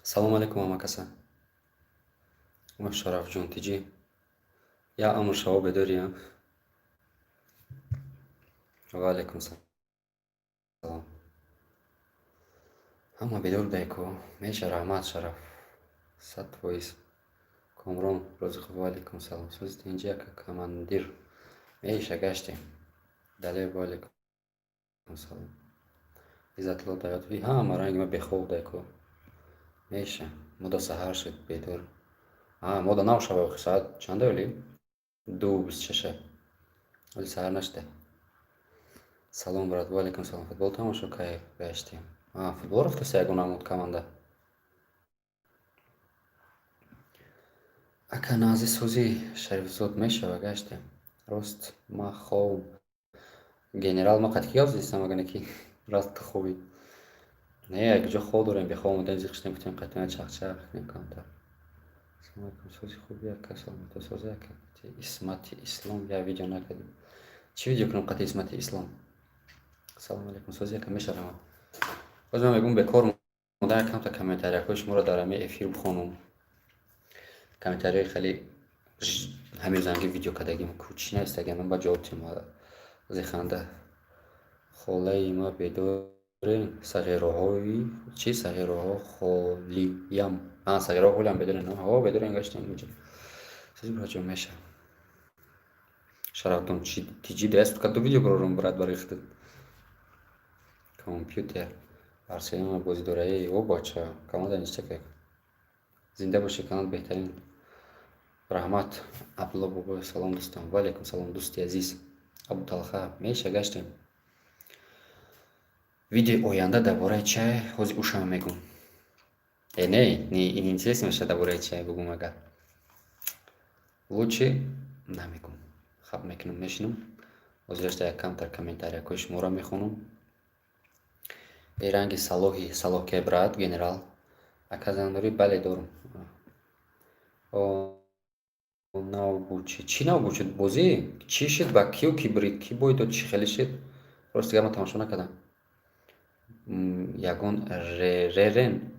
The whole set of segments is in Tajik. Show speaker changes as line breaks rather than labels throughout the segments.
Салому алейкум, ҳамакаса. О, Шарафҷон, тиҷӣ? Я амр шаво бедорӣ, а? Ва алейкум салом. Ҳама бедор будай-ку? Меша, раҳмат, Шараф. 100%. Комрон Розиқов, ва алейкум салом. Сӯзи тинҷӣ, ака командир. Меша, гаштем. Далер, ва алейкум салом. Иззатулло Давлатов, ҳама ранги ма бехоб будай-ку. Меша, мода саҳар шуд, бедор. А, мода нав шава, охи соат чанда оли? 2:26. Оли саҳар нашуда. Салом, брат, ва алейкум салом. Футбол тамошо кай гаштем? А, футбол рафтаст ягон намуд команда. Ака нази сӯзи Шарифзод мешава, гаштем. Рост, ма ховм. Генерал, ма қад ки гап задистам, агане ки раст ту хобӣ. Не, як ҷо хоб дорем, бехоб омадем, зиқ шудем, гуфтем қайтона чақчақ кунем камтар. Салому алейкум, сӯзи хуби, ака, саломатӣ, сӯзи ака. Исмати Ислом я видео накардем. Чӣ видео кунам қати Исмати Ислом? Салому алейкум, сӯзи ака, мешавам. Боз ман мегӯм, бекор монда, камта комментарияҳои шуморо дар ҳамин эфир бихонум. Комментарияҳои хеле ҳамин занги видео кардагим ку чӣ навистагиам, ман ба ҷавоб тим зиханда. Холаи ма бедорен, сағироҳои чӣ, сағироҳо холиям. А, сағироҳо холиям бедорен. Ҳо, бедорен, гаштем инҷо. Сӯзи браҷон, меша. Шарафдон, тиҷи даст каду видео барорум, брат, барои худат. Компютер. Барселона бозӣ дора. Эй, о бача, команда ништяк. Зинда бошӣ, канал беҳтарин. Раҳмат, Абдулло бобоев, салом, дӯстон. Ва алейкум салом, дӯсти азиз. Абуталха, меша, гаштем. Видеои оянда дар бораи чай, ҳозир ушам мегӯм. Э, не, не, интересно мешавад дар бораи чай бугум агар. Лучше намегӯм. Хаб мекунам, мешинам. Ҳозир гашта як камтар комментарияҳои шуморо мехонам. Э, ранги Салоҳи, Салоҳ ке, брат, генерал. Ака, зан дорӣ? Бале, дорам. О, нав буд чӣ? Чӣ нав буд шуд? Бозӣ? Чӣ шуд? Ба кию ки бурид? Кӣ бой дод? Чӣ хеле шуд? Рости гап, ман тамошо накардам. Ягон ререн.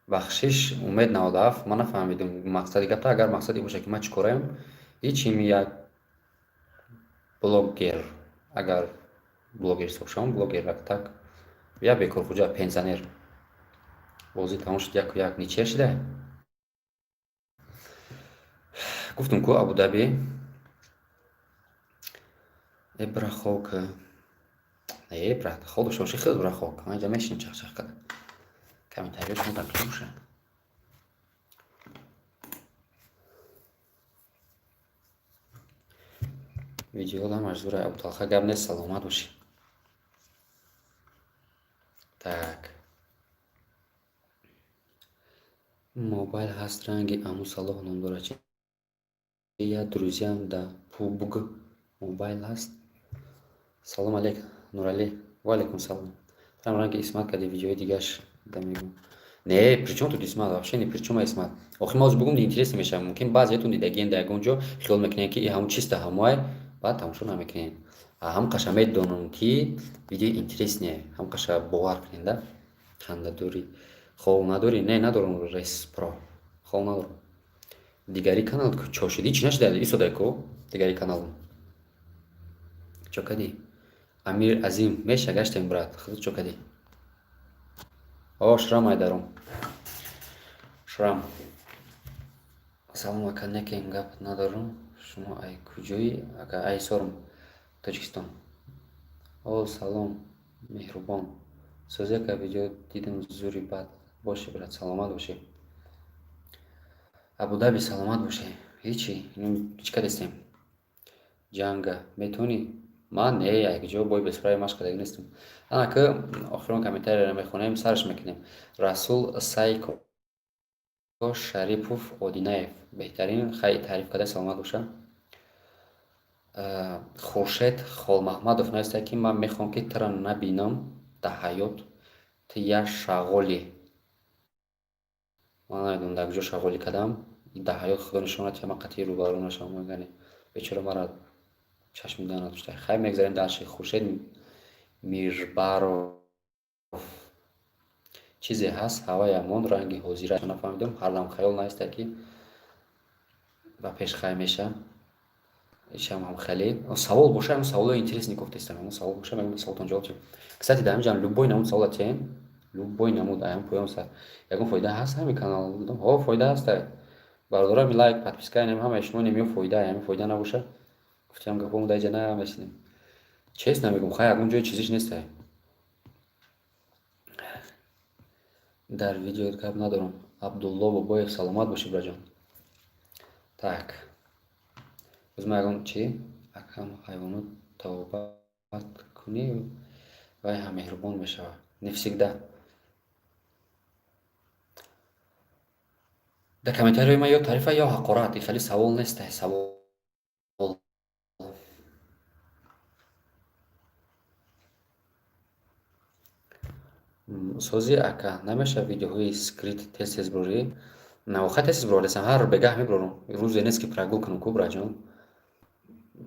Бахшиш, Умед 97, ман нафаҳмидам мақсади гапта. Агар мақсад ин бошад, ки ман чӣ кораем, ҳеҷ ин як блогер, агар блогер ҳисоб шавам, блогер так, як бекорхуҷа, пенсионер. Бозӣ тамом шуд, 1-1, ничья шуда. Гуфтум ку, Абудаби. Э, бира, хок. Э, брат, хоб дошта бошӣ, хел бира, хок. Ман инҷа мешинам чақчақ карда. Комментарияи шумо дар куҷо бошад? Видеода маҷбура, Абуталха, гап нест, саломат бошӣ. Так. Мобайл ҳаст, ранги Аму Салоҳ ном дорад. Чи я друзьям да пубг мобайл ҳаст. Салом алейк, Нуралӣ. Ва алейкум салом. Там ранги Исмат кади видеои дигаш да мегӯм. Не, при чём тут Исмат? Вообще ни при чём Исмат. Охи ма ҳозир бугум, интересно мешавад. Мумкин баъзеятон дидагиен дар ягон ҷо, хиёл мекунед, ки и ҳамун чиста ҳамоай, баъд тамошо намекунед. Ҳам қаша медонам, ки видеои интересные, ҳам қаша бовар кунед, да? Ханда дорӣ. Хов надорӣ? Не, надорам, Респро. Хов надорам. Дигари канал чо шудӣ? Чӣ нашуда? Истодай ку? Дигари каналам. Чо кадӣ? Амир Азим, меша, гаштем, брат. Худ чо кадӣ? О, шрам айдаром. Шрам. Салом, ака, некем гап надорам. Шумо ай куҷоӣ? Ака, ай Сорум, Тоҷикистон. О, салом, меҳрубон. Сӯзи, ака, видео дидам, зури бад. Бошӣ, брат, саломат бошӣ. Абудаби, саломат бошӣ. Ҳечи, чӣ кардастем? Ҷанга метавонӣ? Ман не, якҷо бой бесправи машқ кардагӣ нестам. Ана ки охирон комментарияро мехонем, сарш мекунем. Расул Сайко Шарипов Одинаев беҳтарин, хай таъриф карда, саломат боша. Хуршед Холмаҳмадов нависта, ки ман мехоҳам, ки туро набинам дар ҳаёт, ту як шағолӣ. Ман намедонам, дар куҷо шағолӣ кардам. Дар ҳаёт худо нишон надиҳад, ман қатъи рӯбарӯ нашавам, яъне бечора мара чашми да надошта. Хай, мегзарем дальше. Хуршед Мирбаров. Чизе ҳаст, ҳаваямон ранги ҳозира нафаҳмидам. Ҳардам хаёл наиста, ки ба пеш хай меша. Ишам ҳам хеле савол боша, ҳамн саволои интересный гуфтестам. Ҳамн савол боша, мегӯям, саволтон ҷавоб диҳем. Кстати, дар ҳамин любой намуд савол атиҳем, любой намуд. Аям поён сар ягон фоида ҳаст ҳамин канал? Ҳо, фоида ҳаста, бародарам. Лайк, подписка инам ҳамаи шумо немиё фоида. Ҳамин фоида набоша, гуфтиам, гапҳомо дар иҷа намешинем. Честно мегӯм, хай, ягон ҷои чизиш нестай. Дар видео гап надорам. Абдулло Бобоев, саломат бошӣ, браҷон. Так, боз ма ягон чи акам, ҳайвонот табобат кунӣ, вай ҳам меҳрубон мешавад. Не всегда. Дар комментарияи ман ё таърифа, ё ҳақорат, и хеле савол нестай, савол. Сози, ака, намешавад видеоҳои скрит тез тез бирорӣ? Навохай, тез тез бироресам, ҳар бегаҳ мебирорам, рӯзе нест, ки прогул кунам ку, браҷон.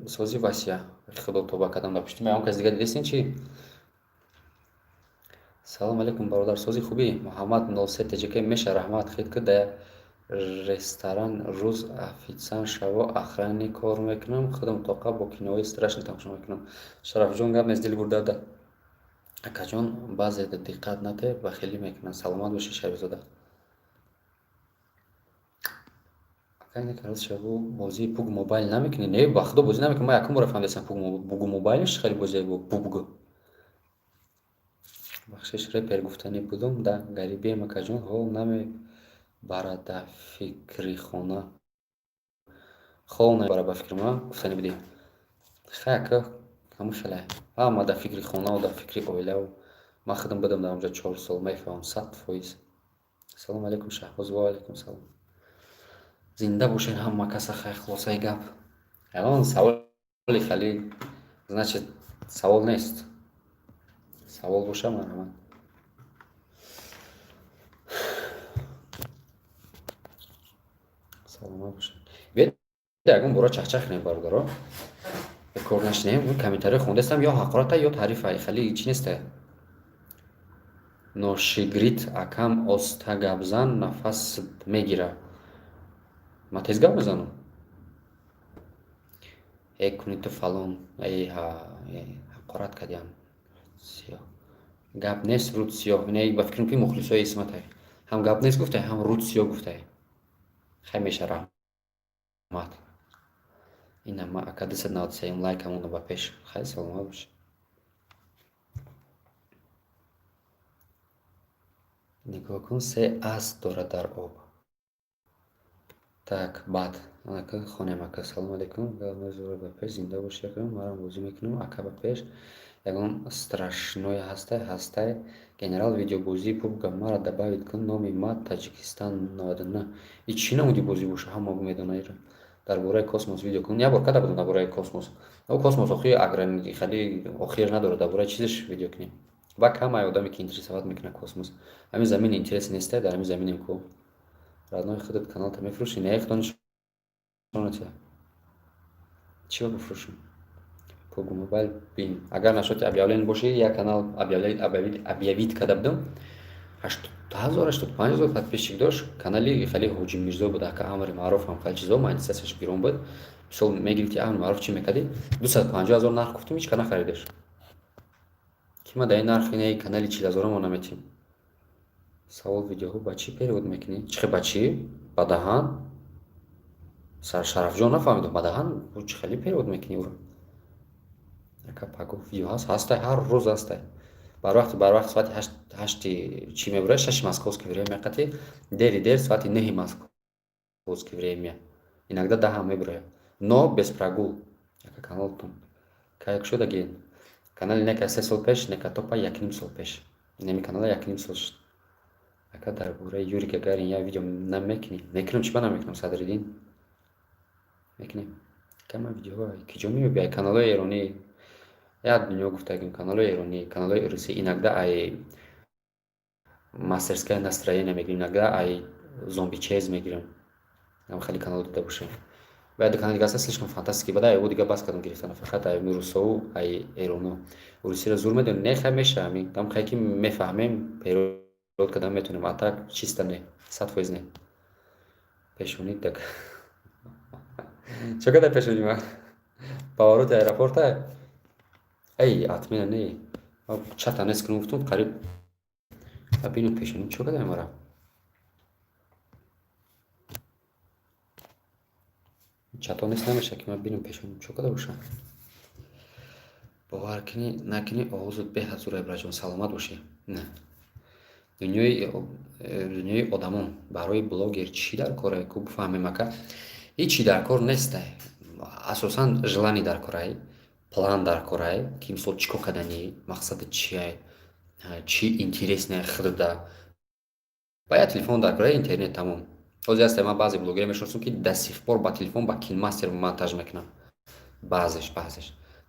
Сози, Васия, худо, тоба кардам, дар пушти ягон кас дига дидестин чи? Салом алейкум, бародар, сози, хубӣ? Муҳаммад 03 тҷк меша, раҳмат. Хит ки дар ресторан рӯз офитсиант, шабо охранник кор мекунам. Худам тоқа бо киноҳои страшный тамошо мекунам. Шарафҷон, гап нест, дил бурдада. Акаҷон, баъзе диққат надиҳ, бахилӣ мекунанд. Саломат бошӣ, Шарифзода. Ака, рӯз шабо бозии пуг мобайл намекунӣ? Не, ба худо, бозӣ намекунам. Ман якум бора фаҳмидастам, пугу мобайлш хеле бозие бо пубг. Бахшиш, репер гуфтанӣ будум. Да гарибием, акаҷон, ҳол намебарад да фикри хона. Хол намебарад ба фикри ман гуфтанӣ будӣ. Хай, ака, ҳамун хеле ҳама дар фикри хонаву дар фикри оилаву. Ман худам будам дар онҷо 4 сол, мефаҳмам 100%. Салому алейкум, Шаҳбоз. Ва алейкум салом. Зинда бошед ҳама каса. Хай, хулосаи гап, ягон саволи хеле, значит, савол нест. Савол боша, марҳамат. Саломат бошед. Биёед, ягон бора чахчах кунем, бародаро, кор нашинем. Комментариё хондастам, ё ҳақората, ё таърифа, хеле чӣ неста. Ношигрит акам, оста гапзан, нафас мегира. Ман тез гап мезанам. Э, куни ту фалон, эй, ҳақорат кардиам. Сиёҳ гап нест, руд сиёҳ. Не, ба фикрам, ки мухлисои исматай. Ҳам гап нест гуфтай, ҳам руд сиёҳ гуфтай. Хай, меша, раҳмат. Ина ма, ака, 293-ум лайк амонда ба пеш. Хай, саломат бош. Нигоҳ кун, се асп дорад дар об. Так, баъд ака хонем. Ака, салому алейкум, гап ба пеш, зинда бошӣ, ака. Марам бозӣ мекунам, ака, ба пеш. Ягон страшное ҳастай? Ҳастай, генерал. Видеобозии пубга мара добавить кун, номи ма Таҷикистан 99. И чӣ намуди бозӣ боша, ҳама медона ира. Дар бораи космос видео кун. Як бор карда будам дар бораи космос. О, космос охир хеле охир надорад, дар бораи чизаш видео кунем. Ба камай одаме, ки интересовать мекунад космос. Ҳамин замин интерес нестай, дар ҳамин заминем ку. Родной, худат каналта мефурӯшӣ? Не, худо нишонатия. Чиро бифурӯшам? Пугу мобайл бин. Агар нашоти объявление боши, як канал объявить карда будам. 80 000, 85 000 подписчик дошт. Канали хеле Ҳоҷи Мирзо буд, ака, Амри Маъруф ҳам хеле чизо, монетизатсияш гирон буд. Мисол мегирифти, Амри Маъруф чӣ мекардӣ? 250 000 нарх гуфтум, ҳеч ка нахаридаш. Ки ма дар ин нарх инаи канали 40 ҳазора мо наметиҳем. Савол: видеоҳо ба чӣ перевод мекунӣ? Чӣ хел ба чӣ? Ба даҳан? Шарафҷон, нафаҳмидам, ба даҳан чӣ хеле перевод мекунӣ ӯро? Ака, пагоҳ видео ҳаст? Ҳастай, ҳар рӯз ҳастай. Барвақт соати ҳашти чӣ мебурад, 6-и московский время қати, дери дер соати 9-и московский время. Иногда 10-ам мебурояд. Но без прогул. Ака, каналтон кай шудаги? Канали нека 3 сол пеш, нека топа 1,5 сол пеш. Инами канала 1,5 сол шуд. Ака, дар бораи Юрий Гагарин як видео намекунӣ? Мекунам, чӣ ба намекунам, Садриддин? Мекунем. Кама видеоҳо киҷо меёбӣ? Ай каналҳои эронӣ, як дунё гуфтагим, каналҳои эронӣ, каналҳои русӣ, иногда ай Мастерская настроения мегирем, иногда ай Зомбичез мегирем. Ам хеле канал дида бошем. Баъд канали дига аста, слишком фантастики бада, ай дига бас кардам гирифтана, фақат ай русову ай эроно. Русиро зур медонӣ? Не, хай, меша, ҳамин там хай, ки мефаҳмем. Кардан метавонем, а так чисто не, 100% не. Пешонӣ так чо када, пешонӣ ма повороти аэропорта. Эй, отмена не, чата нест кунам, гуфтум, қариб бинам, пешонӣ чо када мара. Чато нест, намешавад, ки ман бинам, пешонӣ чо када боша. Бовар кунӣ, накунӣ, овозат беҳад зур, Ибраҷон, саломат бошӣ. Не, дунёи одамон барои блогер чӣ дар коре, ку бифаҳмем, ака? Ҳичи дар кор нестай. Асосан желание дар корай, план дар корай, ки мисол чӣ кор карданӣ, мақсадат чиай, чӣ интересное худда. Ба як телефон дар кора, интернет, тамом. Ҳозир ҳасте, ман баъзе блогере мешиносам, ки до сих пор ба телефон, ба КинМастер монтаж мекунам. Баъзеш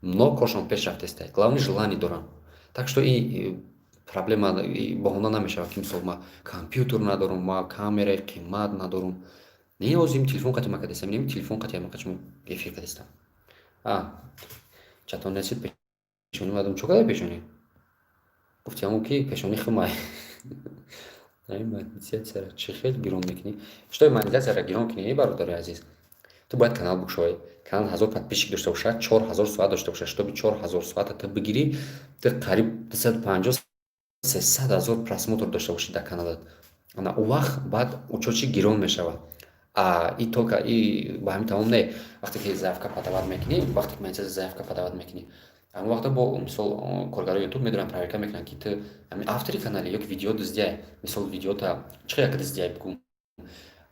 но коршон пеш рафтестай. Главное, желание дорам. Так что и проблема, баҳона намешавад, ки мисол ма компютер надорам, ма камераи қимат надорам. Не, ҳозир телефон қати ма кадестам, неми телефон қати ма қачмо эфир кадестам. А чатон несид, пешонӣ мадам чо када, пешонӣ гуфти, ҳамон ки пешонӣ хумай. Монетизатсияра чӣ хел гирон мекунӣ? Что монетизатсияра гирон кунӣ, бародари азиз? Ту бояд канал букшоӣ, канал 1000 подписчик дошта бошад, 4000 соат дошта бошад. Чтобы 4000 соата ту бигирӣ, ту қариб 250, 300 ҳазор просмотр дошта бошӣ дар каналат. Ана у вақт баъд учётчик гирон мешавад. А и только и ба ҳамин тамом не. Вақте ки заявка подавать мекунӣ, вақте ки монетизатсия заявка подавать мекунӣ, ҳамон вақта бо мисол коргарои Ютуб медоранд, проверка мекунанд, ки ту ҳамин автори канале ё ки видео дуздиай. Мисол, видеота чӣ хел як дуздиай, бигӯ,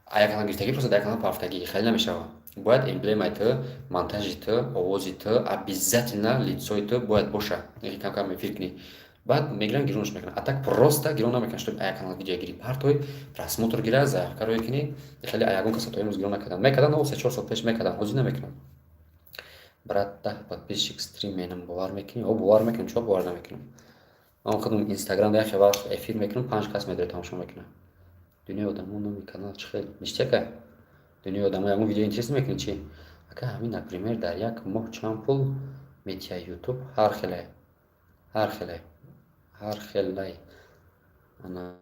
а як канал гирифтагӣ, просто дар як канал парафтагӣ, хеле намешавад. Бояд эмблемаи ту, монтажи ту, овози ту, обязательно лицои ту бояд боша, кам кам эфир кунӣ, баъд мегиранд, гиронш мекунанд. А так просто гирон намекунанд, что як канал видео гирӣ, партой, просмотр гира, заявка рӯй кунӣ. Хеле ягон каса то имрӯз гирон накарданд. Мекарданд, 3-4 сол пеш мекарданд, ҳозир намекунанд. Брат, 10 подписчик стрим менам, бовар мекунӣ? О, бовар мекунам, чо бовар намекунам? Ман худам Инстаграм яхе вақт эфир мекунам, панҷ кас медорад, тамошо мекунам. Дунёи одамо номи канал чӣ хел ништяка. Дунёи одамо ягон видео интерес мекунӣ, чӣ, ака? Ҳамин, например, дар як моҳ чанд пул метиҳа Ютуб? Ҳар хеле, ҳар хеле, ҳар хелай. Ана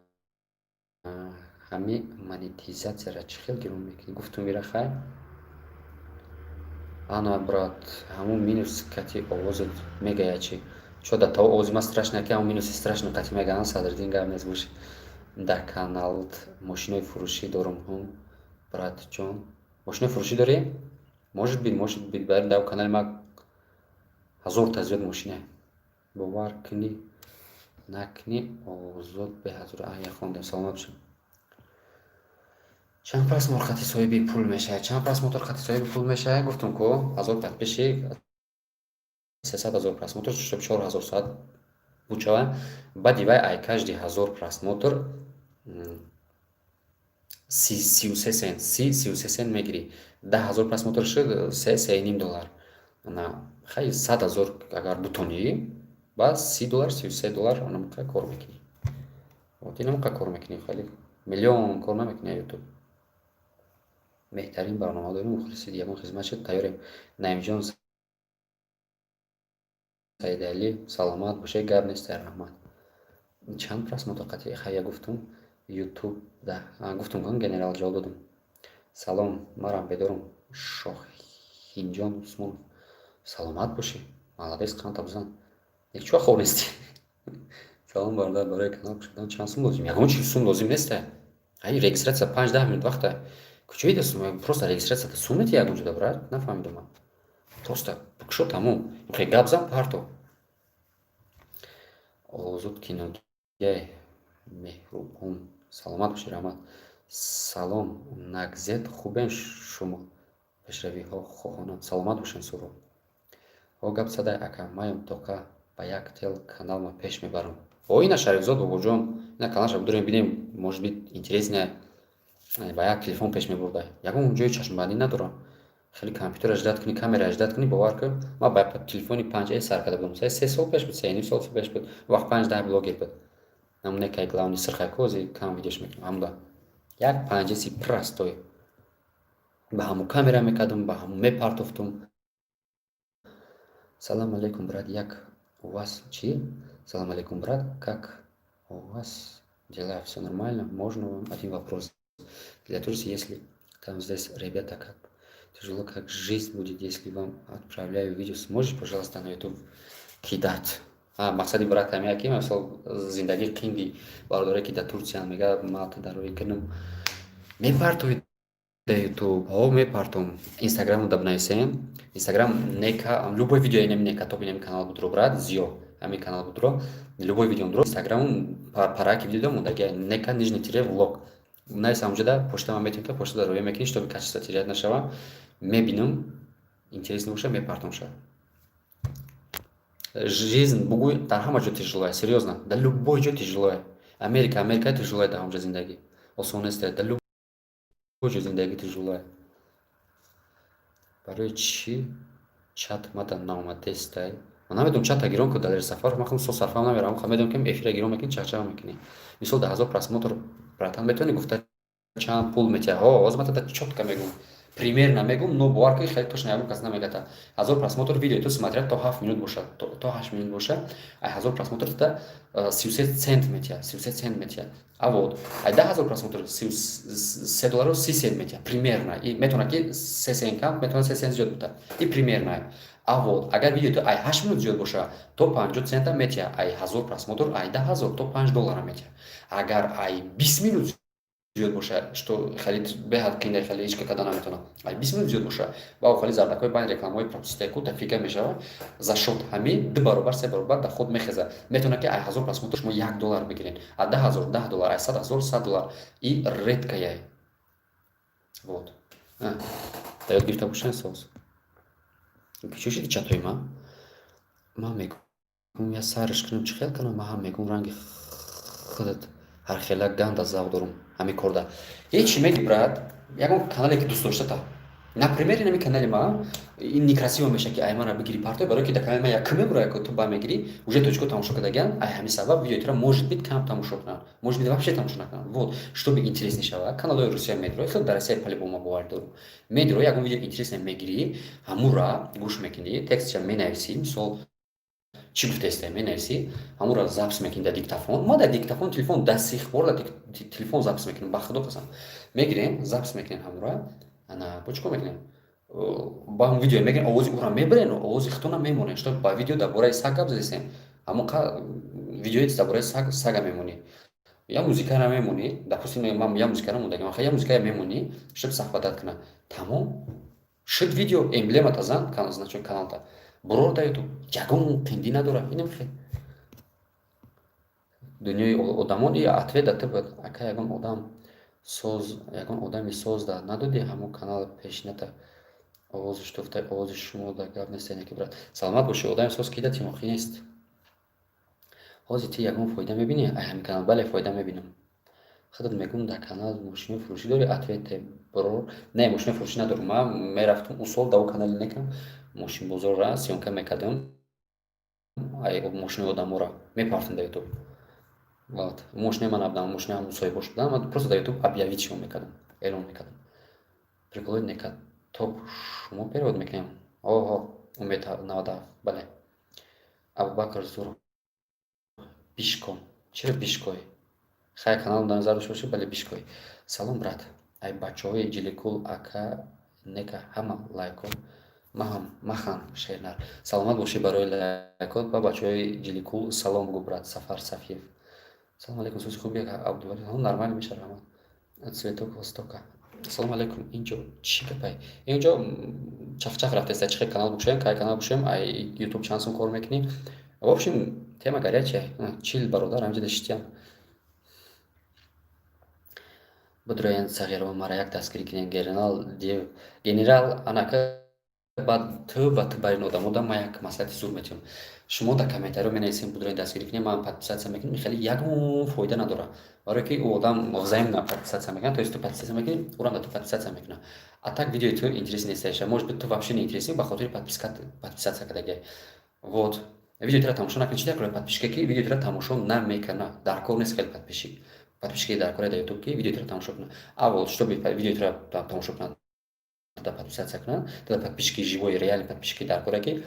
ҳами монетизатсияра чӣ хел гирон мекунӣ, гуфтум, ира хай. Ана, брат, ҳамун минус кати овозат мегая чӣ? Чо да то овози ма страшно, ки ҳамун минуси страшно қати мегаан. Садриддин, гап нест, бош. Дар каналт мошинои фурӯшӣ дорум. Ҳум, братҷон, мошинои фурӯшӣ дорӣ? Может быть, может быть. Дар канали ма ҳазорта зиёд мошина. Бовар кунӣ, накунӣ, озод беҳазур. Ая хондем, саломат бошед. Чанд просмотр қати соҳиби пул мешавад? Чанд просмотр қати соҳиби пул мешавад? Гуфтум ку, 1000 подписчик, 300 ҳазор просмотр, чтоб 4000 соат буд шавад. Баъди вай ай каждый 1000 просмотр 33 сент, 33 сент мегирӣ. 10 000 просмотр шуд, 3, 3,5 доллар. Хай, 100 000 агар бутонӣ, баъд 30 доллар, 33 доллар, онамқа кор мекунӣ. Инамқа кор мекунӣ, хеле миллион кор намекунӣ. Ютуб беҳтарин барнома дорем, мухлиси, ягон хизмат шуд, тайёрем. Наимҷон Саидалӣ, саломат бошед, гап нест, раҳмат. Чанд просмотр қати? Хая, гуфтум, Ютуб да гуфтум, генерал ҷавоб додум. Салом, марам бедорум. Шоҳинҷон Усмонов, саломат бошӣ, молодец, қанта бизан, як чӯ хоб нестӣ. Салом, бародар, барои канал кушодан чанд сум лозим? Ягон чи сум лозим неста. Ай регистрация 5-10 минут вақта. Куҷои да сум? Просто регистрацията сум мети ягон ҷода, брат, нафаҳмидум ман. Просто кушо, тамом, хе гап зан, парто. Озод киногияй меҳрубон, саломат бошӣ, раҳмат. Салом, Нагзет, хубен шумо? Пешравиҳо хоҳонам, саломат бошен. Суроб ҳо гап задай, ака, маем тока ба як тел каналма пеш мебарам. О, ина Шарифзод бобоҷон, ина каналша бидорем, бинем, может быть, интересная. Ба як телефон пеш мебурда, ягон ҷои чашмбандӣ надорам. Хеле компютер ждать кунӣ, камера ждать кунӣ, бовар кун, ман ба телефони 5S сар карда будам. 3 сол пеш буд, 3,5 сол пеш буд. Вақт 5-10 блогер буд, намуне кай главный сирхайкози кам видеош мекунам. Ҳамда як 5S простой ба ҳамун камера мекардам, ба ҳамун мепартофтум. Салам алейкум, брат, як у вас чӣ? Салам алейкум, брат, как у вас Дела, все нормально? Можно вам один вопрос? Для Турции, если там здесь ребята как тяжело, как жизнь будет, если вам отправляю видео, сможешь, пожалуйста, на YouTube кидать? А, мақсади брат ҳамия ки, мисол, зиндагии қинди бародаре, ки дар Турсиян, мега, ма дарои кунам, мепартои да Ютуб? Ҳо, мепартом. Инстаграму да бинависем, Инстаграм нека любой видео, инами нека топ, инами канал будро, брат зиё, ҳамин канал будро, любой видео дро, Инстаграму параки видео мондаги, нека_влог навис, ҳамҷода почта ман метавонам, почта дар роя мекунӣ, чтобы качество терять нашава. Мебинам, интересно боша, мепартом ша. Жизнь, бугӯй, дар ҳама ҷо тяжелое, серьёзно, дар любой ҷо тяжелое. Америка, Америка тяжелое, дар ҳамҷо зиндагӣ осон нест, дар любой ҷо зиндагӣ тяжелое. Барои чӣ чат мада наомадестай? Ман намедонам, чата гирон ку, Далери Сафаров, ман худам со сарфам намерам, медонам, ки эфира гирон мекунӣ, чақчақ мекунӣ. Мисол, да 1000 просмотр, братан, метавонӣ гуфта, чанд пул метиҳад? Ҳо, ҳозир ман тата чётко мегӯм, примерно мегӯм, но бовар кунед, хеле точно ягон кас намегата. 1000 просмотр, видеои ту смотря то 7 минут бошад, то 8 минут боша, ай 1000 просмотр тата 33 цент метиҳад, 33 цент метиҳад. А вот ай 10 000 просмотр 33 доллару 30 цент метиҳад примерно. И метавонад, ки 3 цент кам, метавонад 3 цент зиёд буда, и примерно. А вот агар видеои ту ай 8 минут зиёд боша, то 50 цента метиҳад ай 1000 просмотр, ай 10 000 то 5 доллара метиҳад. Агар ай 20 минут зиёд боша, что хеле беҳад қинда, хеле ҳеч карда наметавонам, ай 20 минут зиёд боша, ва хеле зардакҳои байни рекламаҳои пропустидаку тафига мешава, за счёт ҳамин ду баробар, се баробар доход мехеза. Метавонад, ки ай 1000 просмотр шумо 1 доллар бигиред, а 10 000 10 доллар, ай 100 000 100 доллар. И редкая. Вот, да, ёд гирифта бошед соз. Чӣ шуди чатои ман? Ман мегӯм, я сарш кунам, чӣ хел кунам? Ман ҳам мегӯм, ранги худат ҳархела ганда завқ дорум ҳамин корда. Ҳечи меги, брат, ягон канале, ки дӯст доштата, например, инами канали ма, ин некрасиво меша, ки ай мара бигири партой, барое ки дар канали ма якум мебура, яко ту ба мегирӣ, уже тоҷико тамошо кардагиан. Ай ҳамин сабаб видеои тура, может быть, кам тамошо кунанд, может быть, вообще тамошо накунанд. Вот чтобы интересный шава, каналҳои Русия медиро, хел дар Россия по-любому бовар дорум, медиро, ягон видео интересный мегирӣ, ҳамура гӯш мекунӣ, текстша менависӣ, мисол, чӣ гуфтаесте, менависӣ, ҳамура запись мекунӣ дар диктофон. Ма дар диктофон телефон до сих пор дар телефон запись мекунем, ба худо қасам. Мегирем, запись мекунем ҳамура, ана бо чӣ кор мекунем? Ба ҳам видео мегирем, овози ӯра мебарем, овози худтона мемонем, что ба видео дар бораи саг гап задесем, ҳамон видеои дар бораи саг, сага мемонӣ, я музикара мемонӣ, допустим, ман я музикара мондагим, я музикая мемонӣ, чтоб совпадать кунад. Тамом шуд видео, эмблемата зан, значок каналта бурор да Ютуб, ягон қиндӣ надорад. Инам хел дунёи одамон и ответ да ту, ака. Ягон одам соз, ягон одами соз да надодӣ ҳамон канал пешината, овозиш туфта, овози шумо да гап нест, яке, брат, саломат бошӣ. Одами соз ки датим, охи нест. Ҳозир ти ягон фоида мебинӣ ай ҳамин канал? Бале, фоида мебинам. Худат мегӯм, дар канал мошини фурӯшӣ дорӣ? Ответе барор. Не, мошини фурӯшӣ надорам. Ман мерафтам ӯ сол да канали некам мошинбозорра съёмка мекардам, ай мошини одаморо мепартам дар Ютуб. Вот мошинаи ман набудам, мошинаи ҳам мусоҳибош будам, ман просто дар Ютуб объявить шумо мекардам, эълон мекардам. Приколои нека топ шумо перевод мекунем. Оҳо, Умед 97, бале. Абубакр Зуров бишко, чиро бишкой? Хай, канал дар назар дошта бошед, бале, бишкой. Салом, брат, ай бачаҳои Ҷиликул, ака нека, ҳама лайко маҳам махан шернар. Саломат бошӣ барои лайкот. Ба бачаҳои Ҷиликул салом бугӯ, брат. Сафар Сафиев, салому алейкум, сузи хуби, Абдували, нормально меша, раҳмат. Цветок Востока, салому алейкум. Инҷо чӣ гапай? Инҷо чахчах рафтеста, чӣ хел канал букшоем, кай канал букшоем, ай Ютуб чанд сум кор мекунӣ? В общем, тема горячая. 40 бародар ҳамҷода шитям. Будроян сағирова, мара як дастгирӣ кунем. Генерал дев, генерал, анака баъд ту ва ту бар ин одамо да ман як маслиҳати зур метиҳам. Шумо дар комментариҳо менависем, будроян, дастгирӣ кунем, ман подписаться мекунем, хеле ягон фоида надорад, барое ки ӯ одам взаимно подписаться мекунад, то есть ту подписаться мекунӣ, ӯрам да ту подписаться мекунад. А так видеои ту интересный нест, может быть, ту вообще не интересный, ба хотири подписаться кардагиай. Вот видеои тура тамошо накунӣ, чӣ дар подписчика, ки видеои тура тамошо намекунад, дар кор нест хеле подписчик. Подписчики дар кораи дар Ютуб, ки видеои тура тамошо кунад. А вот чтобы видеои тура тамошо кунад, туда подписаться кунад, туда подписчики живой, реальный подписчики дар кора, ки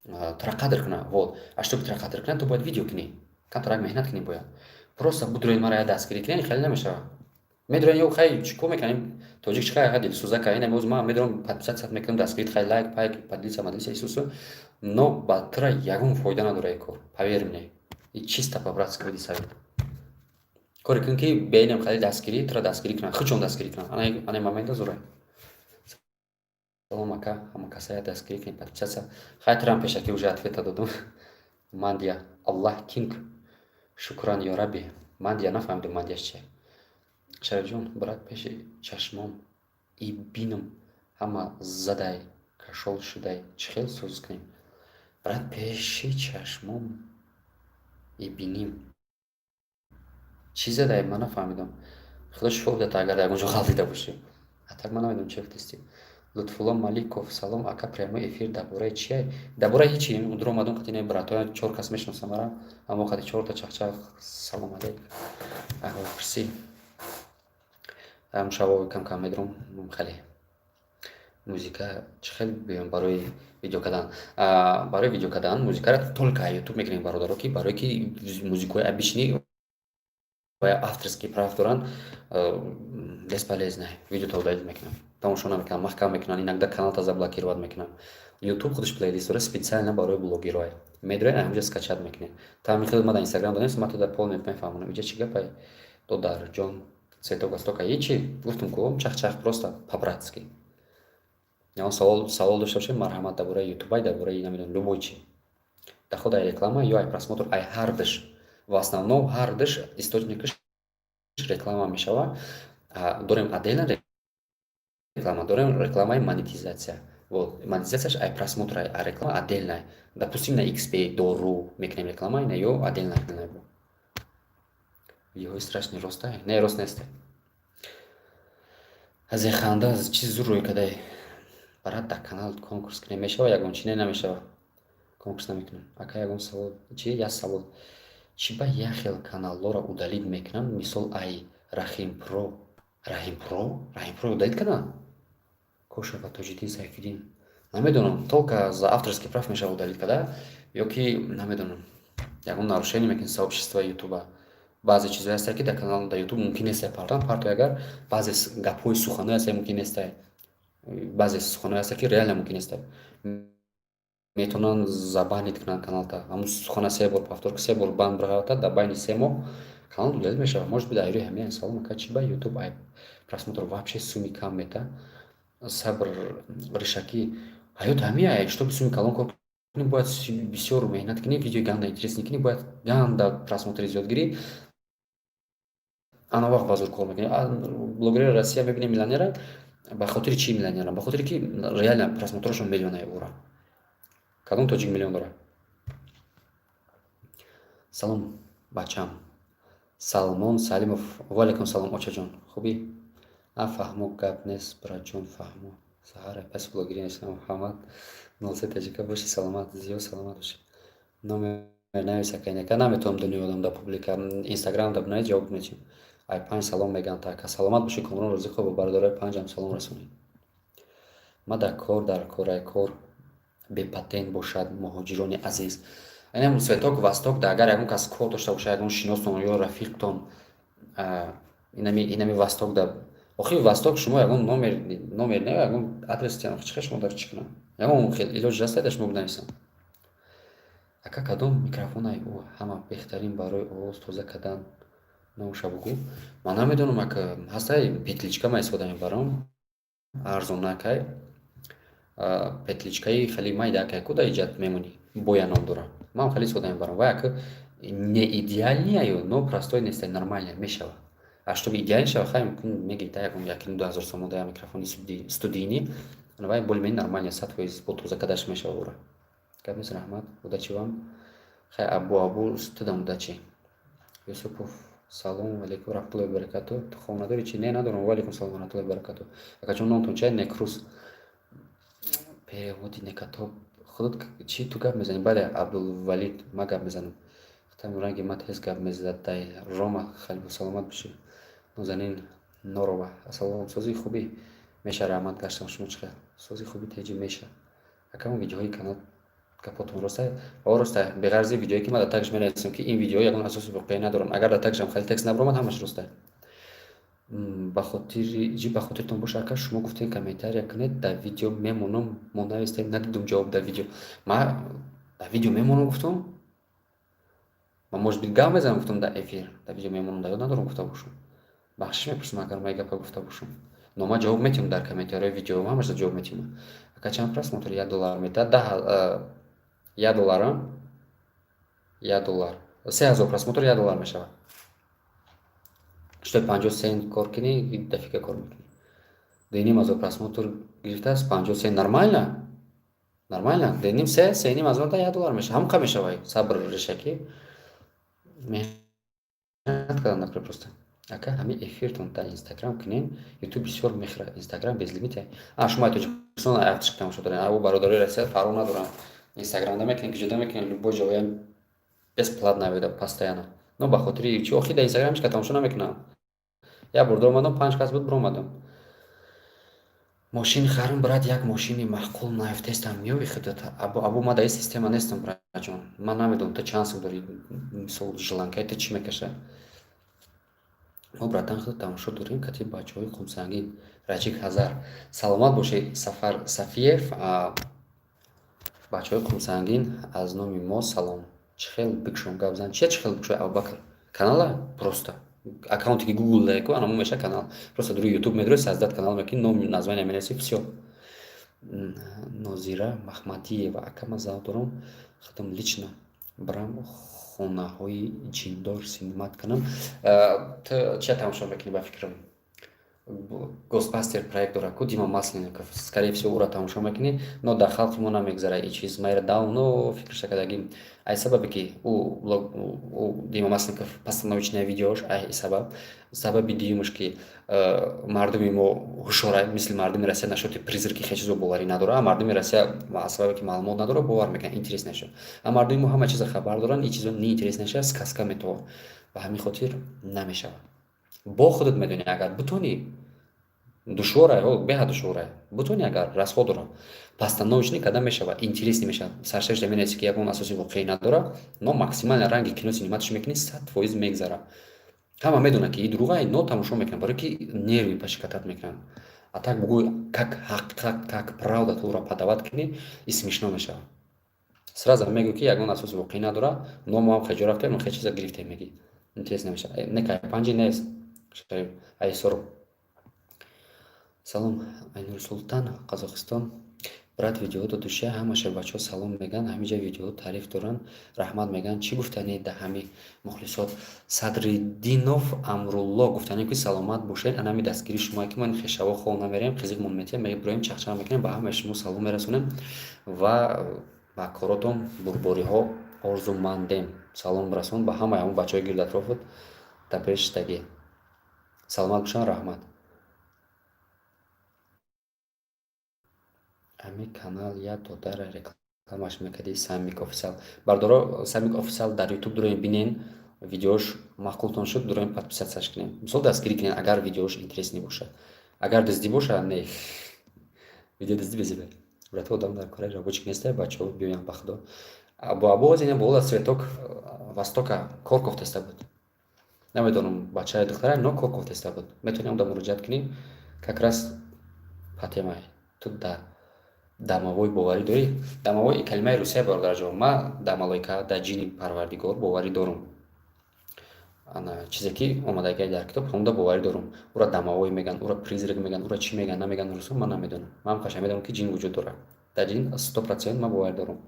тура қадр кунад. Вот, а чтобы тура қадр кунад, ту бояд видео кунӣ, камтарак меҳнат кунӣ бояд. Просто будрои мара я дастгирӣ кунед, хеле намешавад. Медонем, ё хай, чӣ кор мекунем? Тоҷик чӣ хай дилсӯза ка ина боз ман медонам, подписаться мекунам, дастгирит, хай, лайк, пайк, поделиться, маделиться, исусу, но ба тура ягон фоида надора ин кор, поверь мне. И чисто по-братски буди совет. Коре кун, ки бейнем хали дастгирӣ, тура дастгирӣ кунанд, худшон дастгирӣ кунанд. Ана момента зурай. Салом, ака, ҳама касая дастгирӣ кунед, подписаться. Хай, турам пешакӣ уже ответа додум. Мандия, Аллах кинг, шукран, ё рабби. Мандия, нафаҳмидум, мандияш чия. Шарифҷон, брат, пеши чашмом и бинам ҳама задай, кашол шудай, чӣ хел сӯз кунем? Брат, пеши чашмом и биним чӣ задай, ман нафаҳмидам. Худо шифо бидад, агар ягон ҷо ғалтида бошӣ. А так ман намедонам, чӣ гуфтистӣ. Лутфулло Маликов, салом, ака, прямой эфир дар бораи чия? Дар бораи ҳичи. Дур омадум, қати ина братоя, чор кас мешиносам мара, аммо қати чорта чахчах, салом алейк, аҳволпурсӣ. Шабо кам кам медурам. Хеле музика чӣ хел биём барои видео кардан? Барои видео кардан музикаро только Ютуб мекунем, бародаро, ки барое ки музикаҳои обычный ва авторский прав доранд, бесполезно, видеото удалить мекунам, тамошо намекунам, маҳкам мекунам, иногда каналта заблокировать мекунам. Ютуб худаш плейлист дора специально барои блогерҳо, медроен, ҳамҷа скачать мекунед. Та михел ма дар Инстаграм донем, ма туда полный мефаҳмонам. Иҷа чӣ гапай, додарҷон? Цветок Востока, ҳичи, гуфтум ку, чахчах, просто по-братски. Ягон савол дошта бошед, марҳамат, дар бораи ютубай, дар бораи, намедонам, любой чи. Доход ай реклама ё ай просмотр, ай ҳардуш. В основном ҳардуш источникаш реклама мешавад. Дорем отдельно реклама, дорем рекламаи монетизатсия. Вот монетизатсияш ай просмотр, а реклама отдельная. Допустим, на XP дору мекунем реклама, на ё отдельно. Видеоҳои страшный ростай? Не, рост несте. Азеханда чиз зур рӯй кадай. Барат, дар канал конкурс кунем, мешава ягон чи? Не, намешава, конкурс намекунем. Ака, ягон савол чи? Як савол: чӣ ба як хел каналҳоро удалить мекунанд, мисол, ай Рахимпро? Раҳимпро, Раҳимпро удалить карданд? Коша ва Тоҷиддин Сайфиддин, намедонам, только за авторский прав мешава удалить карда ё ки, намедонам, ягон нарушение мекунед сообщества ютуба. Баъзе чизҳое ҳастанд, ки дар канал, дар Ютуб мумкин нест партоан. Партой, агар баъзе гапҳои, суханҳое ҳастанд, мумкин нестай. Баъзе суханҳое ҳастанд, ки реально мумкин нестай, метавонанд забанить кунанд каналта. Ҳамун сухана се бор повтор, се бор бан биравата, дар байни 3 моҳ канал удалить мешавад. Может быть, айрӯи ҳамин. Салом, ака, чӣ ба Ютуб ай просмотр вообще суми кам мета? Сабр ришакӣ, ҳаёт ҳамин. Чтобы суми калон кор кунӣ, бояд бисёр меҳнат кунӣ, видеои ганда интересный кунӣ, бояд ганда просмотри зиёд гирӣ, ана вақт ба зур кор мекунӣ. Блогерии Россия мебинем, миллионера. Ба хотири чӣ миллионера? Ба хотире ки реально просмотрошон миллионае. Ура, кадом тоҷик миллион дорад? Салом, бачам. Салмон Салимов, ваалайкум салом, очаҷон, хубӣ? А, фаҳмо, гап нест, братҷон, фаҳмо. Саҳара паси блогерӣ нест. Муҳаммад нолсе таҷика бошӣ, саломат, зиёд саломат бошӣ. Номер навис, акайнака, наметавонам дунёи одам дар публика. Инстаграм да бинавис, ҷавоб медиҳем. Ай панҷ салом мегӯянд, така, саломат бошӣ. Комрон Розиқов, ба бародарои панҷам салом расонед. Ма дар кор, дар корай кор бепатент бошад, муҳоҷирони азиз. Инам Цветок Восток да, агар ягон кас кор дошта бошад, ягон шиностон ё рафиқтон инами Восток да. Охи, Восток, шумо ягон номер не, ягон адрес тиям, чӣ шумо дар чӣ кунам? Ягон хел илоҷ ҳаст, да шумо бинависам. Ака, кадом микрофонай ӯ ҳама беҳтарин барои овоз тоза кардан, номаша бугӯ? Ман намедонам, ака, ҳастай, петличка ма истифода мебарам, арзонакай, петличкаи хеле майдакай ку, да иҷат мемонӣ, боя ном дора. Ман хеле истифода мебарам. Вай ака не идеальный аю, но простой нестай, нормальный мешава. А чтобы идеальный шава, хай, мегирӣ та ягон 1-2 ҳазор сомон да микрофони студийный, вай более-менее нормальный, 100% бо тоза кардаш мешава ура. Гап нест, раҳмат, удачи вам. Хай, абу абу тудам, удачи. Юсупов, салому алейкум раҳматуллоҳи баракату. Ту хона дорӣ чи? Не, надорам. Ваалайкум салом раҳматуллоҳи баракату. Акаҷон, номтон чия? Некрус переводи некатоб худат чӣ, ту гап мезанӣ? Бале, Абдулвалид, ма гап мезанам. Ранги ма тез гап мезадай. Рома Халибо, саломат бошӣ. Нозанин Норова, ассалом, сози хубӣ? Меша, раҳмат, гаштам, шумо чӣ хел? Сози хуби, теҷи, меша. Акамон видеоҳои канал Гапотон роста, о, роста. Беғарзи видеое, ки ман дар тагш менависам, ки ин видео ягон асоси воқеӣ надоранд. Агар дар тагшам хеле текст набаромад, ҳамаш роста. Ба хотири ҷи, ба хотиртон боша, ака, шумо гуфтем, комментария кунед, дар видео мемонам. Мо навистем, надидум ҷавоб дар видео. Ма дар видео мемонам гуфтам? Ма, может быть, гап мезанам гуфтам дар эфир, дар видео мемонам дар ёд надорам гуфта бошам. Бахшиш мепурсам, агар ма гапа гуфта бошам. Но ма ҷавоб метиҳам дар комментариҳои видео, ҳамаша ҷавоб метиҳам. Ака, чанд просмотр $1 метиҳад? Даҳ $1, $1, 3000 просмотр $1 мешавад. Шуто 50 цент кор кунӣ, дафиқа кор мекунӣ. 2,5 ҳазор просмотр гирифтааст, 50 цент, нормально, нормально. Дуюним, се, 3,5 ҳазор да $1 мешавад, ҳамқа мешавад. Сабр решаки меҳнат кардан накунед просто. Ака, ҳамин эфиртон дар Инстаграм кунем, Ютуб бисёр мехӯрад, Инстаграм безлимит. А шумо Тоҷикистон аяқтиш тамошо дорем, абу бародарои Россия фарқ надоранд. Инстаграм да мекунем, киҷода мекунем, любой ҷоя бесплатно вида постоянно. Но ба хотири чи охи дар Инстаграм ҳеч ка тамошо намекунам. Як бор доромадам, панҷ кас буд, биромадам. Мошин харам, брат, як мошини маъқул наёфтестам, меёви худат. Абу, ма дар ин система нестам, братҷон, ман намедонам, ту чанд сум дорӣ, мисол, желанкаи ту чӣ мекаша. Мо, братан, худ тамошо дорем кати бачаҳои Қумсангин. Раҷик Ҳазар, саломат бошед. Сафар Сафиев, бачаҳои Қумсангин, аз номи мо салом. Чӣ хел бикшом, гап зан, чия, чӣ хел бикшои, Абубакр? Канала просто аккаунте ки Гугл даеку, анамо меша канал. Просто дури Ютуб медрои, создать канал мекунӣ, ном, название менависӣ, всё. Нозира Маҳмадиева, ака, ман завқ дорам худам лично барам хонаҳои ҷиндор снимать кунам. Ту чия тамошо мекунӣ? Ба фикрам, Гостбастер проект дорад ку Дима Масленников, скорее всего, ӯро тамошо мекунӣ. Но дар халқи мо намегзара и чиз. Майра давно фикраша кардагим, ай сабабе ки ӯ Дима Масленников постановочное видеош, ай сабаб. Сабаби дуюмаш, ки мардуми мо ҳушёра, мисли мардуми Россия насчёти призраки хел чизо боварӣ надорад. А мардуми Россия аз сабабе ки маълумот надорад, бовар мекунад, интерес нашавад. А мардуми мо ҳама чиза хабар доранд, ин чизо неинтерес нашавад, сказка метавон. Ба ҳамин хотир намешавад. Бо худат медонӣ, агар бутонӣ, душворае, беҳад душворае. Бутонӣ, агар расход дорад, постановочный карда мешавад, интересный мешавад. Саршашда менависӣ, ки ягон асоси воқеӣ надорад, но максимально ранги кино сниматьш мекунӣ, 100% мегзарад. Ҳама медонад, ки и дурӯғае, но тамошо мекунад, барое ки нервы пощекотать мекунанд. А так бугӯй, как ҳақиқат, как правда ту ӯро подавать кунӣ, и смешно мешавад. Сразу мегӯ, ки ягон асоси воқеӣ надорад, но мо ҳам хеҷо рафтем, хе чиза гирифтем, мегӣ, интерес намешавад. Не, кай панҷи нест. Шариф Айсоров, салом. Айнурсултан, Қазоқистон. Брат, видео додуша, ҳамаша бачаҳо салом мегӯянд, ҳамиҷа видеоҳо таъриф доранд, раҳмат мегӯянд. Чӣ гуфтанӣ да ҳами мухлисот? Садриддинов Амрулло, гуфтанем, ки саломат бошед. Анами дастгирии шумое, ки мо ин хешаво хов намерем, қизиқмон метиҳем, мебироем, чахчах мекунем, ба ҳамаи шумо салом мерасонем ва ба коротон бурбориҳо орзумандем. Салом расон ба ҳамаи ҳамон бачаҳои гирд атрофат дар пештагӣ. Саломат бошанд, раҳмат. Ҳамин канал як додара рекламаш мекардӣ, Самик Офисиал. Бардоро, Самик Офисиал дар Ютуб дуроем, бинен, видеош маъқултон шуд, дуроем, подписатьсяш кунем, мисол, дастгирӣ кунем, агар видеош интересный бошад. Агар дуздӣ бошад, не, видео дуздӣ безебе. Брато, одам дар кораи рабочий неста, бачаҳо биёянд, ба худо. Бо абоз ина боло Цветок Востока кор кофтаста буд. Намедонам, бачаи духтара, но кор кофтаста буд. Метавонем да муроҷиат кунем, как раз по темай. Ту да домовой боварӣ дорӣ? Домовой калимаи русия, бародарҷон. Ма да малоика, да ҷини парвардигор боварӣ дорум. Ана чизе ки омадагиай дар китоб, ҳамонда боварӣ дорум. Ӯра домовой мегӯянд, ӯра призрак мегӯянд, ӯра чӣ мегӯянд, намегӯянд русо, ман намедонам. Ман қашан медонам, ки ҷин вуҷуд дорад. Дар ҷин 100% ман боварӣ дорум.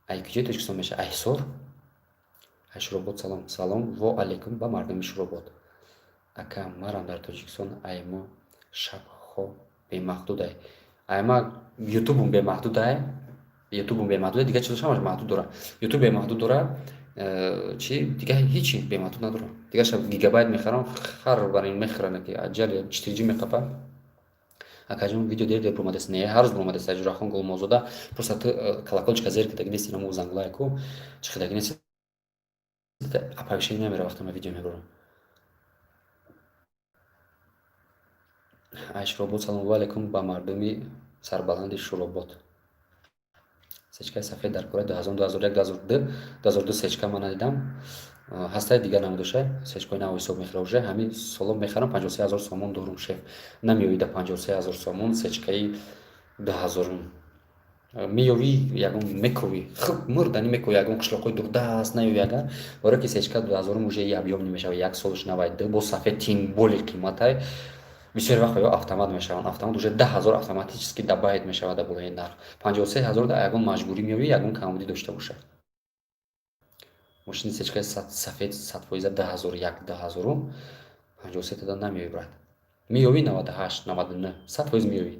Ай куҷои Тоҷикистон мешавад? Ай Ҳисор, ай Шуробод. Салом, салом, во алейкум ба мардуми Шуробод. Ака, марам дар Тоҷикистон, ай мо шабҳо бемаҳдудай. Ай ма Ютубум бемаҳдудай, Ютубум бемаҳдудай, дигар чизош ҳамаш маҳдуд дорад. Ютуб бемаҳдуд дорад, чи дигар ҳичи бемаҳдуд надорад. Дигар шаб гигабайт мехарам, хар бар ин мехӯранд, ки аҷали 4G меқапад. Акаҷон, видео дер дер буромадааст. Не, ҳар рӯз буромадааст. Аҷурахон Гулмозода, просто ту колокольчика зер кидаги нести, намо занглаяку чӣ кидаги нести, оповещение намера, вақте ман видео мебарам. Ай Шуробод, салому алайкум ба мардуми сарбаланди Шуробод. Сечкаи сафед дар кораи 2000, 2001, 2002, 2002 сечка ман надидам. Ҳастаи дигар намудошай, сечкаи нав ҳисоб мехӯра. Уже ҳамин соло мехарам, 53 000 сомон дорум, шеф. Намеёвӣ да 53 000 сомон сечкаи 2000-ум. Меёвӣ, ягон мековӣ, хуб мурдани мековӣ, ягон қишлоқҳои дурдаст наёвӣ. Агар барое ки сечка 2000-ум уже объём мешава, як солш навай ду бо сафед, тем более қиматай. Бисёри вақт ё автомат мешаванд, автомат уже 10 000 автоматически добавить мешавад дар болои нарх. 53 000 да ягон маҷбурӣ меёвӣ, ягон камбудӣ дошта бошад. Мошини сечкаи сафед 100%, 2001, 2000-ум 53 тада намеёвӣ, брат. Меёвӣ 98, 99, 100% меёвӣ.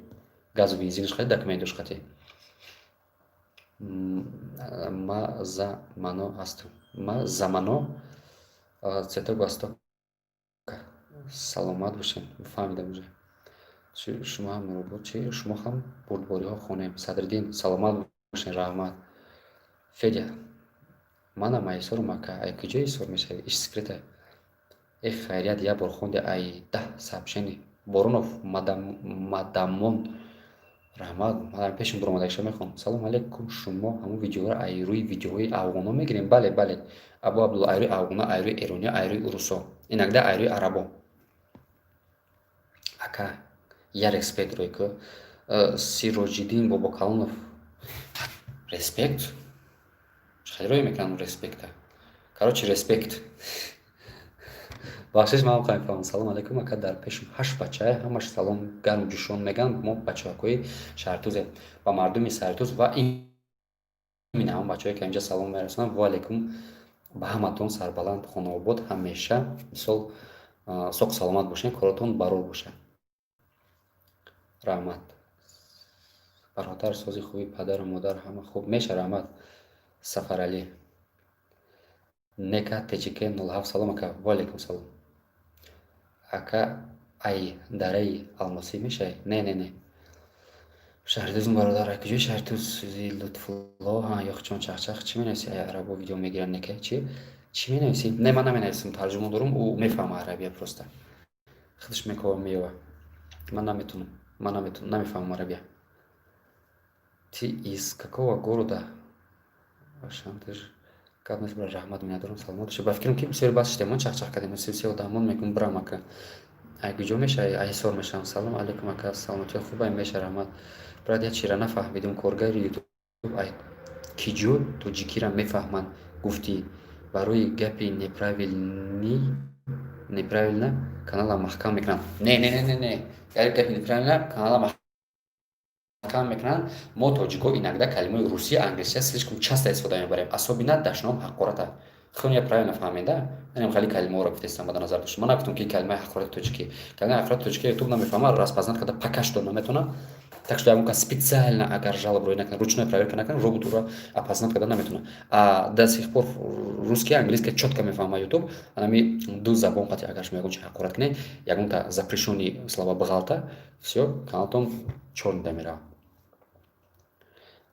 Газу бензинаш қати, документош қати. Ма за мано ҳастам, ма замано цветок восток. Саломат бошед. Фаҳмидам уже. Шумо ҳам робот чи? Шумо ҳам бурдбориҳо хонем. Садриддин, саломат бошед, раҳмат. Федя, манам айсорум, ака. Ай куҷо исор мешавӣ? Иш секрета. Э, хайрият, як бор хонде ай 10 сообщение. Боронов Мадамон, раҳмат. Ман пешам дуромадагиша мехонам. Салом алейкум, шумо ҳамон видеоҳоро ай рӯи видеоҳои афғонҳо мегирем? Бале, бале, Абу Абдулло, ай рӯи афғонҳо, ай рӯи эрониё, ай рӯи урусо, инакда ай рӯи арабо. Ака, я респект рӯй ку. Сироҷиддин Бобокалонов, респект. Хеле рӯй мекунам респекта. Короче, респект. Бахшиш, ман фаҳмам. Салом алейкум, ака, дар пешум ҳашт бачае, ҳамаш салом гарму ҷӯшон мегӯянд. Мо бачаҳакои Шаҳртузем. Ба мардуми Саҳртуз ва именно ҳамон бачаҳое, ки инҷа салом мерасонам, ва алейкум ба ҳаматон, сарбаланд, хонаобод, ҳамеша мисол соқу саломат бошед, коротон барор бошад. Раҳмат, бародар, сози хуби, падару модар ҳама хуб меша? Раҳмат, Сафаралӣ. Нека ТЧК 07, салом, ака. Ва алейкум салом, ака. Ай дараи Алмосӣ мешавӣ? Не, не, не, Шаҳртузм, бародар. Ай куҷои Шаҳртуз? Лутфулло ёхчон чахчах, чӣ менависӣ? Ай арабо видео мегиранд. Нека, чӣ чӣ менависӣ? Не, ман наменависам, тарҷума дорум, ӯ мефаҳма арабия, просто худаш мекова, меёва. Ман наметунам, ман наметунам, намефаҳмам арабия. Ты из какого города? Шантаж гап нест, брат, раҳмат, миннатдорам, саломат бошед. Ба фикрам, ки бисёри бас шудем, чахчах кардем, силсила одамон мекун. Брам, ака, ай куҷо мешавӣ? Ай Ҳисор мешавам. Салом алейкум, ака, саломатиё хуб меша? Раҳмат, брат. Як чира нафаҳмидум: коргари Ютуб ай киҷо тоҷикира мефаҳманд, гуфтӣ, барои гапи неправильный, неправильно канала маҳкам мекунанд. Не, не, не, не, не, гапи неправильно канала маҳкам мекунанд. Мо тоҷико иногда калимаи русия, англисия слишком часто истифода мебарем, особенно дашном, ҳақората. Худон я правильно фаҳмеда, манам хеле калимаҳоро гуфтестам, ба назар дошт. Ман нагуфтам, ки калимаи ҳақорати тоҷикӣ. Калимаи ҳақорати тоҷикӣ Ютуб намефаҳма, распознать карда пока что наметавона. Так что ягон кас специально агар жалоб рӯй накунад, ручной проверка накунад, робот уро опознать карда наметавона. А до сих пор русский, английский чётко мефаҳма Ютуб. Анами ду забон қати агар шумо ягон чи ҳақорат кунед, ягонта запрещённый слова бағалта, всё, каналтон чёрный меравад.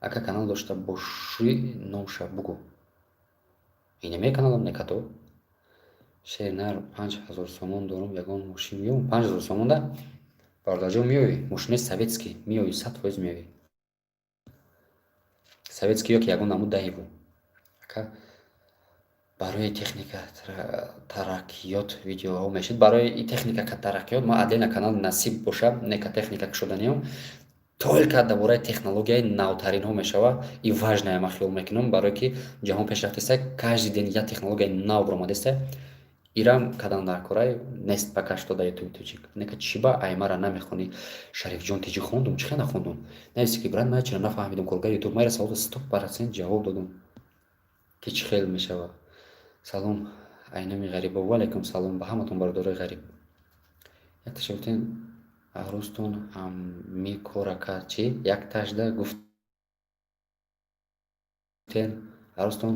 Ака, канал дошта бошӣ, номша бугӯ. Инаме каналам некато. Шернар, 5000 сомон дорум, ягон мошин меёвам? 5000 сомон да, бародарҷон, меёвӣ. Мошини советский меёвӣ, 100% меёвӣ. Советский ё ки ягон намуд даиву. Ака, барои техника, тараққиёт видеоҳо мешид? Барои техника, тараққиёт ма отдельно канал насиб боша, нека техника кушоданиам, только дар бораи технологияи навтаринҳо мешава. И важная, ман хиёл мекунам, барое ки ҷаҳон пешрафтаиста, каждый день як технологияи нав баромадааста. Ирам кадан дар корай нест пока что дар Ютуби тоҷик. Нека, чиба аймара намехонӣ? Шарифҷон, тиҷи хондум, чӣ хел нахондум? Нависи ки брат, ман чира нафаҳмидум, коргари Ютуб майра саволо 100% ҷавоб додум, ки чӣ хел мешава. Салом, айноми ғарибо. Ва алайкум салом ба ҳаматон, бародарои ғариб. Якташа гуфтем, арӯстон ҳами кора кард, чӣ? Якташда гуфтен, арӯстон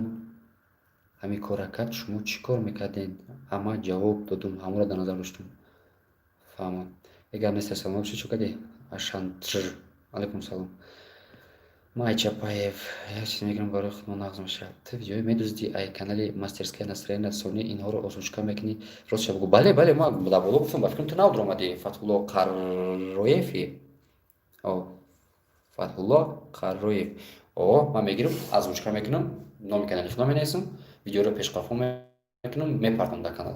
ҳами кора кард, шумо чӣ кор мекардед? Ама ҷавоб додум, ҳамонро дар назар доштум. Фаҳмам. Э, гап нест, саломат бошед, чӣ кардӣ? Ашантр, алайкум салом. Май Чапаев, як чиз мегирам, барои худмон нағз мешавад. Ту видеои медуздӣ ай канали «Мастерская настроения», сони инҳоро озвучка мекунӣ, ростша бугӯ. Бале, бале, ма дар боло гуфтам, ба фикрам, ту нав дуромадӣ. Фатҳулло Қарроефи. О, Фатҳулло Қарроев. О, ман мегирам, озвучка мекунам, номи канали худо менависам, видеоро пешқафо мекунам, мепартам дар канал.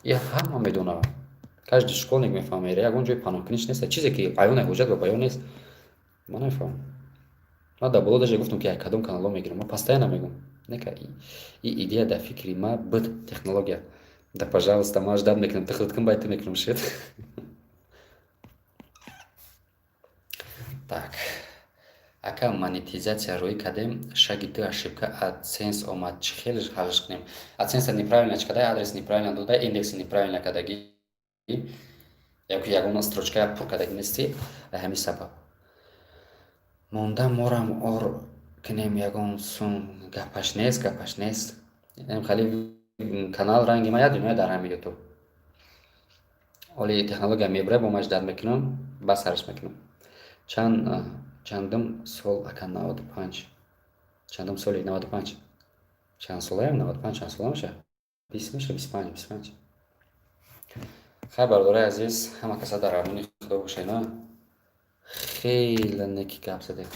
И ҳама медонад, каждый школьник мефаҳма. Ягон ҷои паноҳкуниш нест, чизе ки аёне ҳуҷҷат ба баён нест, ман намефаҳмам. Ман дар боло даже гуфтам, ки кадом каналҳо мегирам. Ман постоянно мегӯм, нека и идея дар фикри ма буд, технология. Да, пожалуйста, ман ждать мекунам, ты худкун байт мекунам шед. Так, ака, монетизатсия рӯӣ кардем, шаги ду ошибка AdSense омад, чӣ хел ҳалш кунем? AdSense неправильно чӣ карда, адрес неправильно дода, индекс неправильно кардагӣ яки ягона строчка пур кардагӣ нести, ҳамин сабаб. Монда морам ор кунем, ягон сум гапаш нест, гапаш нест. Хали канал ранги ма як дунё дар ҳами Ютуб. Оли технология мебура, бо ман ждать мекунам, ба сарш мекунам. Чандум сол, ака? 95. Чандум соли? 95. Чанд солаям? 95 чанд сола меша? 20 меша, 25, 25. Хайр, бародарои азиз, ҳама каса дар амони Худо бошед. Хеле неки гап задем,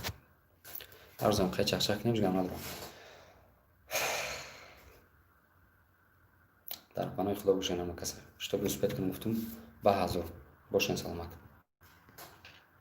арзам хай чахчах кунем, гап надорам. Дар паноҳи Худо бошед ҳама каса. Чтобы успеть кунам, гуфтум ба ҳазор. Бошен саломат.